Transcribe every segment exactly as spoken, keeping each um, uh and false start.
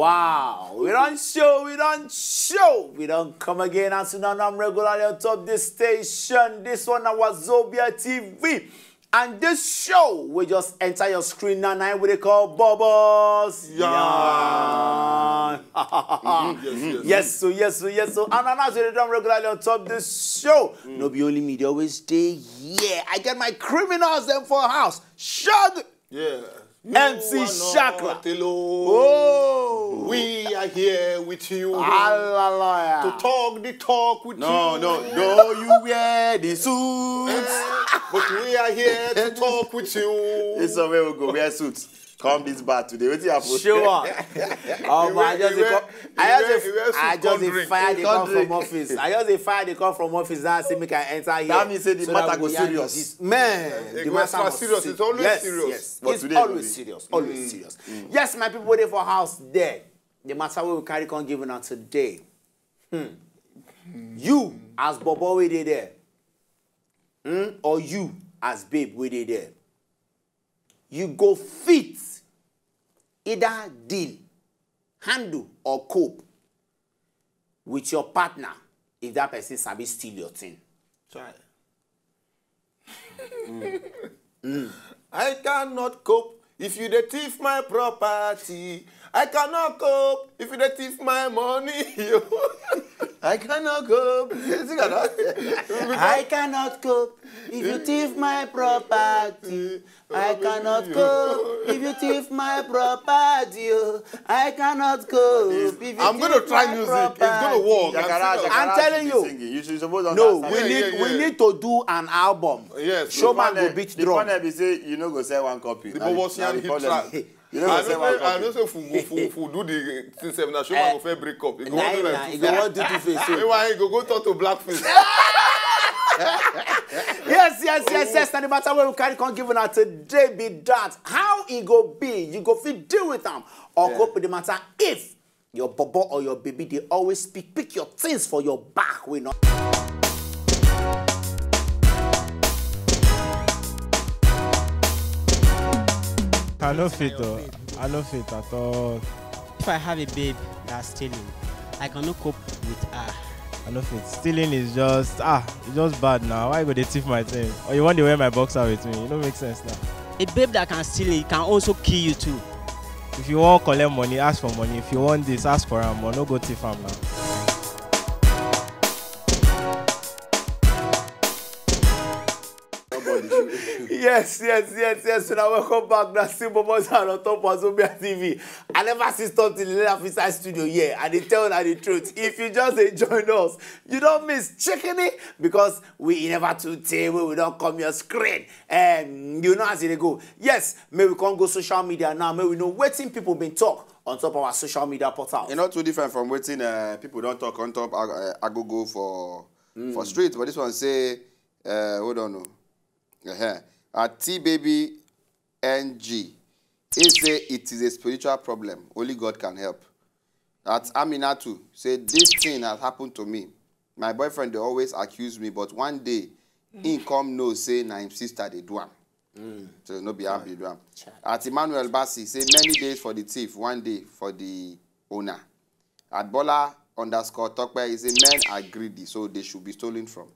Wow, we don't show, we don't show, we don't come again. As you know, I'm regularly on top this station. This one, our Zobia T V. And this show will just enter your screen now. Now we dey call Bubbles. Yeah. Mm-hmm. Yes, yes. Yes, so yes, so yes, so and as we dey done regularly on top this show, no be only me, they always stay here. I get my criminals them for house. Shug. Yeah. M C Shakra. Oh. We are here with you Hallelujah. to talk the talk with No, you. no, no, you wear the suits. But we are here to talk with you. It's somewhere we go wear suits. Come this bar today. What happen? Sure. Oh, but I just He dey wear- come. he I wear- just he dey- wear suit I just come dey drink. fire dey Come come from drink. Office. I just dey fire dey come from office. That say make I enter here. That mean say the so matter that go we yarn serious. This. Man, It the go extra matter must serious. see. It's always Yes, serious. Yes. But It's today no always be. Serious. Always serious. Yes, my people dey for house there. The matter we will carry come give una today. Hmm. You as bobo wey dey there, hmm? Or you as babe wey dey there, you go fit either deal, handle or cope with your partner if that person sabi steal your thing. Try. I cannot cope if you dey thief my property. I cannot cope if you dey thief my money. I cannot go. Sing that. I cannot cope if you thief my property. I cannot cope if you thief my property. Oh. I cannot cope if you I'm thief gonna try my music. It's gonna property. work. Yakara, I'm serious. Yakara I'm telling should be you. Singing. You should suppose No, understand. we Yeah, need yeah, we yeah. need to do an album. Yes. Showman Funny- go beat the drum. Funny be say you no go sell one copy. The Na the- Bobosian na the hit problem. Track. You no I go sell one know say I copy. know say if we go- if we- if we do the thing sef na Showman Eh, go first break up. He go Nah, wan do nah, like you two go face. wan do two face. So. Meanwhile he go go turn to blackface. Yes, yes, yes, yes. And the matter where we carry come give una today be that how e go be, you go fit deal with am or cope with the matter if your bobo or your baby dey always speak pick your things for your back wey no. I no fit o. I no fit at all. If I have a babe that's stealing, I cannot cope with her. I no fit. Stealing is just ah, it's just bad now. Why you go dey thief my thing? Or you want to wear my boxer with me? It no make sense now. A babe that can steal, it can also kill you too. If you wan collect money, ask for money. If you want this, ask for am. But no go thief am now. Yes, yes, yes, yes. So now welcome back. Now still Bobo Sound on top of Zobia T V. I never see something like that inside studio here. And they tell you the truth. If you just dey join us, you don't miss chickeny because we never too tey wey we don come your screen. Um, you know as e dey go. Yes, may we come go social media now. May we know wetin people been talk on top of our social media portal. E no too different from wetin uh, people don talk on top uh, agogo for for street, but this one say, uh, hold on, no. Uh-huh. At T Baby N G, he say it is a spiritual problem. Only God can help. At Aminatu, say this thing has happened to me. My boyfriend dey always accuse me, but one day he come know say na him sister dey do am. So no be am be do am. At Emmanuel Bassi, say many days for the thief, one day for the owner. At Bola underscore Tokpe, he say men are greedy, so they should be stolen from.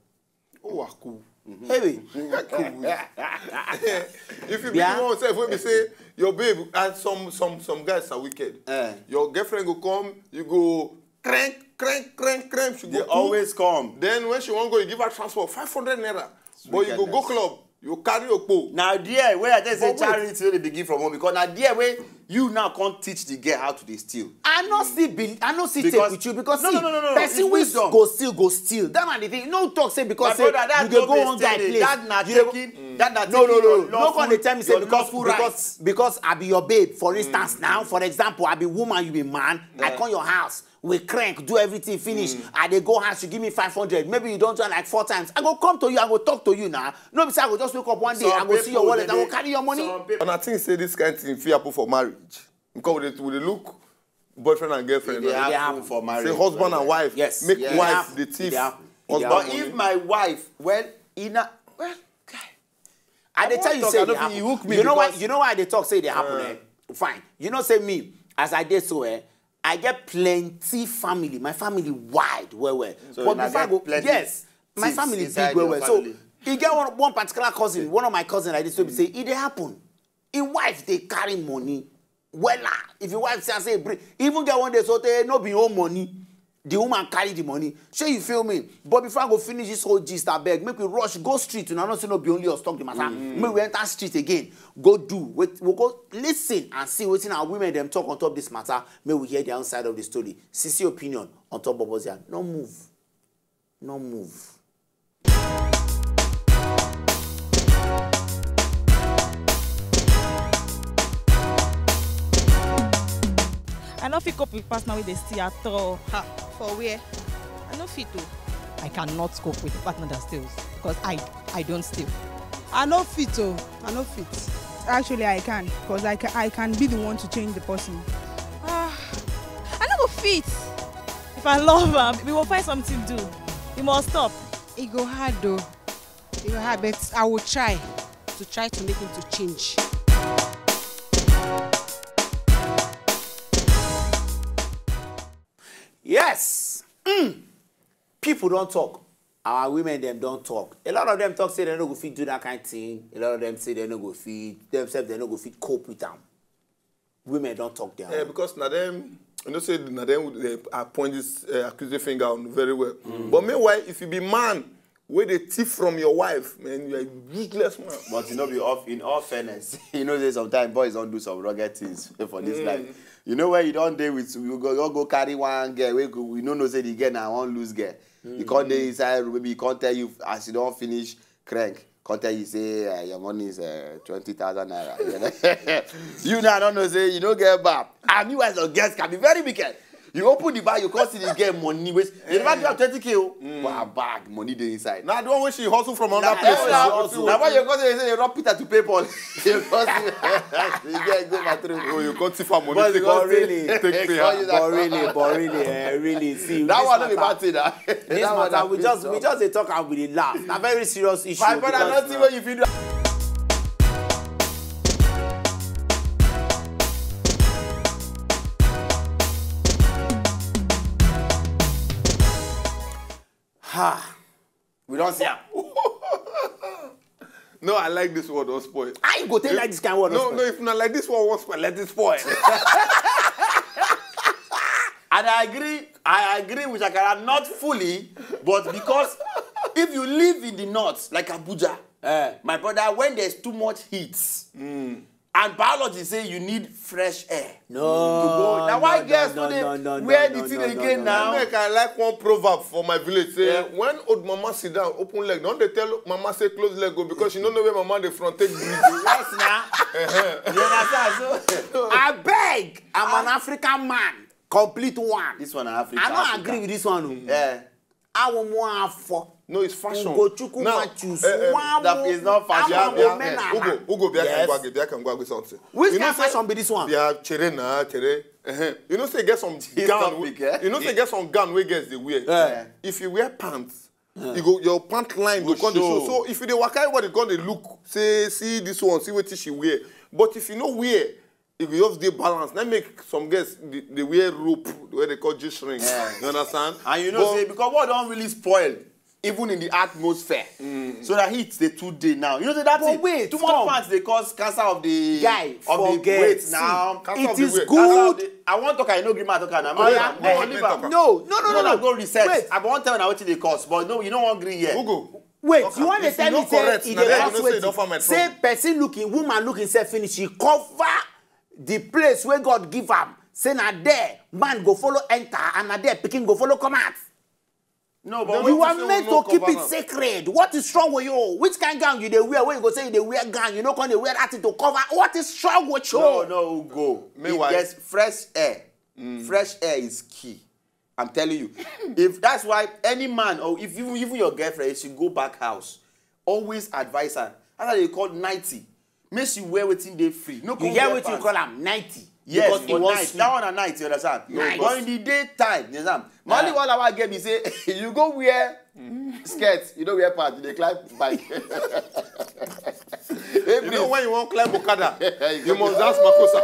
Oh, wa cool. Hey, If you be Yeah. the one sef wey be say your babe and some some some guys are wicked. Eh. Your girlfriend go come, you go crank crank crank crank. She They go cook. Always come. Then when she wan go, you give her transport five hundred naira. But you go go Wickedness. Club, you carry your po. Now there where I just say But wait. Charity wey dey begin from home because now there where you now can't teach the girl how to dey steal. I no still be I no still take Because- with you because No, see, no, no, no, no. person It's wey wisdom. go steal go steal. That na the thing. No talk say because My say brother, that's you dey no go be one guy stealing. Place. That na You dey- taking. That na No, no, taking no. your No lawful- come dey tell me say your because lawful because rights. because I be your babe. For instance, now, for example, I be woman, you be man. I come your house, we crank, do everything finish. I dey go house, you give me five hundred. Maybe you don't join like four times. I go come to you, I go talk to you now. No be say I go just wake up one day, Some I go see your people, wallet, they I go dey- carry your money. Some people- And I think say this kind thing fit happen for marriage. Because we dey, we dey look boyfriend and girlfriend. They Now. happen for marriage. Say husband and wife Yes. make Yeah. wife Happen. the thief. It happen. Husband But money. If my wife, well, in a well, guy, I dey I tell wan you talk, say I e no dey fit happen. hook me You know why? Because- You know why I dey talk say e dey happen? Eh? Fine. You know say me as I dey so eh. I get plenty family. My family wide well well. So but before I go, yes, my family big well well. So e get one one particular cousin, one of my cousin like this wey be say e dey happen. Im wife dey carry money wella. If im wife say, say bring, even get one day so tey no be im own money. The woman carry the money. Shey you feel me? But before I go finish this whole gist, abeg, make we rush go street. Una know say no be only us talk the matter. Mm. Make we enter street again. Go do. Wait, we go listen and see wetin our women dem talk on top this matter. Make we hear their own side of the story. Sisi opinion on top Bobozia. No move. No move. I no fit cope with partner wey dey steal at all. Ha! For where? I no fit o. I cannot cope with a partner that steals because I I don't steal. I no fit o. I no fit. Actually, I can because I, ca I can be the one to change the person. Ah, I no go fit. If I love am, we go find something do. We must stop. E go hard o. E go hard, but I will try to try to make him to change. Yes. Mm. People don't talk. Our women them don't talk. A lot of them talk say they no go fit do that kind of thing. A lot of them say they no go fit themselves. They no go fit cope with them. Women don't talk their Yeah, own. Because na them, you know, say na them they appoint this uh, accusing finger on very well. But meanwhile, if you be man, where they thief from your wife, man, you're a useless man. But you know, be off in all fairness, you know, say sometimes boys don't do some rugged things for this life. You know where you don't deal with, you go, you go carry one girl, we go, we no know say the girl na one loose girl. You can't dey inside room, maybe you can't tell you as you don't finish crank. Can't tell you say uh, your money is uh, twenty thousand naira. You know? You now don't know say you don't get back. And you as a guest can be very wicked. You open the bag, you can't see the girl money. Waste. You never give am twenty k o. But her bag, money dey inside. Now the one wey she hustle from another place. Now why you go say you say you rob Peter to pay Paul? You go see, you get go bathroom. Oh, you can't thief her money. But, take but really, take pay her. But really, but really, uh, really, see. That one no be bad thing. This matter, we just, we just dey talk and we dey laugh. Na very serious issue. My brother, nothing wey you fit do. Ha! We don't see am. No, I like this word, don't spoil. I go take like this kind of word. No, no, if not like this one, won't spoil, let it spoil. And I agree, I agree with Akara, not fully, but because if you live in the north, like Abuja, eh, my brother, when there's too much heat, mm. And biology say you need fresh air. No. Now why girls no, no, no, no, where the thing again now? Make I like one proverb for my village. Say yeah. When old mama sit down, open leg. Don't they tell mama say close leg go because you don't know where mama the front take breathe. Yes, now. You understand? So I beg. I'm an African man. Complete one. This one African. I don't agree with this one. Yeah. Awo mo afọ. No, it's fashion. Ugochukwu now, Matthews. Uh, uh, that is not fashion. Awo mo mena. Ugo, Ugo, be yes. Can go, be can go with something. Which kind of fashion be this one? Be a chere na chere. Uh-huh. You know say get some gown. Topic, eh? You know say get some gown wey girls dey wear. Yeah. If you wear pants, yeah. You go your pant line go, go come show. So if you dey waka everybody come dey look say see this one, see wetin she wear. But if you no wear, e go just dey balance na make some girls dey wear rope wey dey call g-string. Yeah. You understand? And you know but, say because what don really spoil even in the atmosphere mm. So that heat dey too dey now you know say that but thing wait, too much fat dey cause cancer of the guy of the weight now. It is good. I wan talk I no gree ma talk am na ma leave am. No no no no no go research. I wan tell una wetin dey cause but no you no wan gree here. Ugo. Wait, you wan dey tell me say e dey cause wetin? Say person looking, woman looking sef finish, she cover the place wey God give am. Say na there man go follow enter and na there pikin go follow come out. No, but you are meant to keep it sacred. What is wrong with you? Which kind gown you dey wear? Wey you go say you dey wear gown, you no come dey wear that thing to cover. What is wrong with you? No, no, go. Meanwhile, there's fresh air. Mm. Fresh air is key. I'm telling you. If that's why any man or if even even your girlfriend, if she go back house, always advise her. That's why they call ninety. Make she wear wetin dey free. No you get wetin you call am ninety. Yes, because it was night. That one na night, you understand? Night. But in the daytime, you understand? Money one hour get me say you go wear skirt, you don't wear pants, you dey climb bike. You know when you wan climb okada, you must ask Makosa.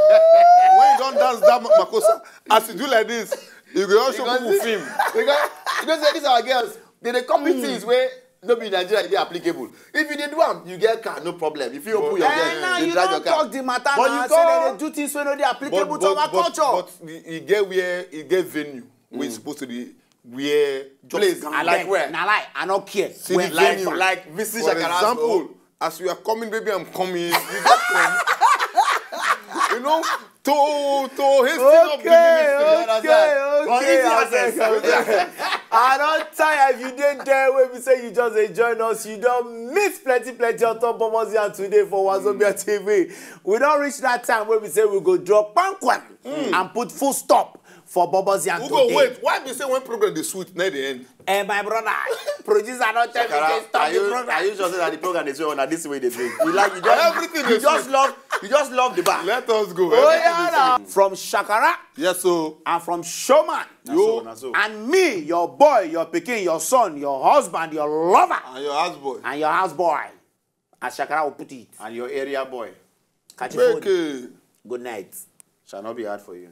When Don't dance that makosa. As you do like this, you go also Because cook this- film. Because you know say these our girls, they dey copy things wey no be Nigeria dey applicable. If you dey do am, you get car, no problem. If you open your Eh, gate, Now they you drag your don't car. talk the matter But now. You Say they can't- dey do things wey no dey applicable to our culture. But e e get where e get venue wey e suppose to dey where Place, Just I like beg. where? Na lie, I no care. See Where? the Like, venue. Like V C For Shakara's example, own. As you are coming, baby, I'm coming. You just come. You know, to to hasten up the Okay, ministry. understand? okay, For okay. easy I access. beg, okay. I don tire. If you dey there, wey be say you just dey join us, you don miss plenty, plenty on top Bobozi and today for Wazobia T V. We don reach that time wey we say we go drop kpankwan and put full stop for Bobozi and Who go today. Wait? Why be say when program dey sweet, na the end? Eh, my brother, producer don tell me Shakara, say stop are the you, program. are you sure say na the program dey sweet or na this way dey drink? You like you just Everything you dey just sweet. Love you just love the bar. Let us go. Oh, Everything yeah, dey now. From Shakara Yes, so and from Showman. Na so, na so. And me, your boy, your pikin, your son, your husband, your lover, and your house boy. and your house boy. As Shakara will put it. And your area boy Catch you. Okay. Good night. Shall not be hard for you.